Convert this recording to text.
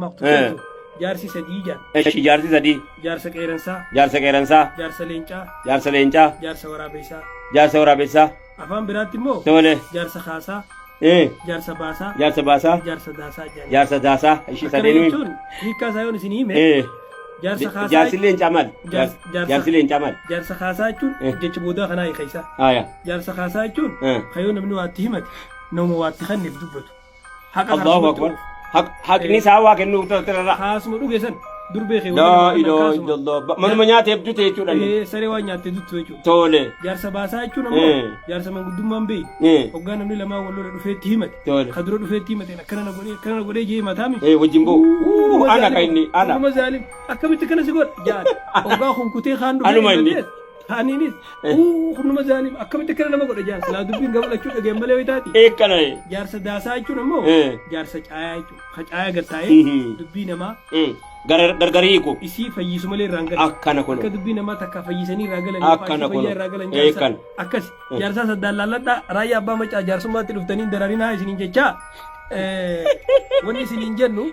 mammaaktu jirtu jaarsi sadii jaan. Eshi jaarsi sadii. Jaarsa qeeransaa. Jaarsa qeeransaa. Jaarsa leencaa. Jaarsa leencaa. Jaarsa waraabessaa. Jaarsa waraabessaa. Afaan biraatti immoo Tole. jaarsa kaasaa. Jaarsa baasaa. Jaarsa baasaa. Jaarsa daasaa jedhanii. Jaarsa daasaa. Ishii Akkana sadeenuu. jechuun hiikkaa isaa yoon isin hime jaarsa kaasaa Jaarsi leencaa maali? Jaarsi leencaa maali? Jaarsa kaasaa jechuun jecha boodaa kanaa hiika isaa. Aya. Jaarsa kaasaa jechuun kayoo namni waatti himate nama waatti kanneef dubbatu. Haqa Allahu kaasumatti akbar. oofu. Haqni isaa waa kennuu irra. Kaasuma dhuge san durbee kee Laa ilaaha illallah. Manuma nyaateef dute jechuudha. Saree waan nyaatte duttu jechuudha. Tole. Jaarsa baasaa jechuun ammoo jaarsa manguddummaan beeyi. Hoggaa namni lamaa wal lola dhufeetti himate. Tole. Ka dura dhufeetti himate akkana na godhee akkana na godhee jee himataami. Wajjin boo. Ana kan inni ana. Nama zaalim akkamitti akkana si godha jaan. Hoggaa kunkutee kaan dhufee Anuma inni. himatees kaaniinis uu kun nama zaalim akkamitti akkana nama godha jaan silaa dubbiin gama lachuu dhageen malee wayitaati. Eekkana. Jaarsa daasaa jechuun ammoo jaarsa caayaa jechuudha. Ka caayaa gad taa'ee dubbii namaa Gargarii hiiku. isii fayyisu malee irraa hin galan. Akkana kun. Akka dubbii namaa takka fayyisanii irraa galan Akkana fayyaa kun. irraa galan jaarsa. Eekkan. Akkas jaarsaa saddaan laalladhaa raayyaa abbaa macaa jaarsummaatti dhuftanii dararinaa isiniin jechaa wanni isiniin jennu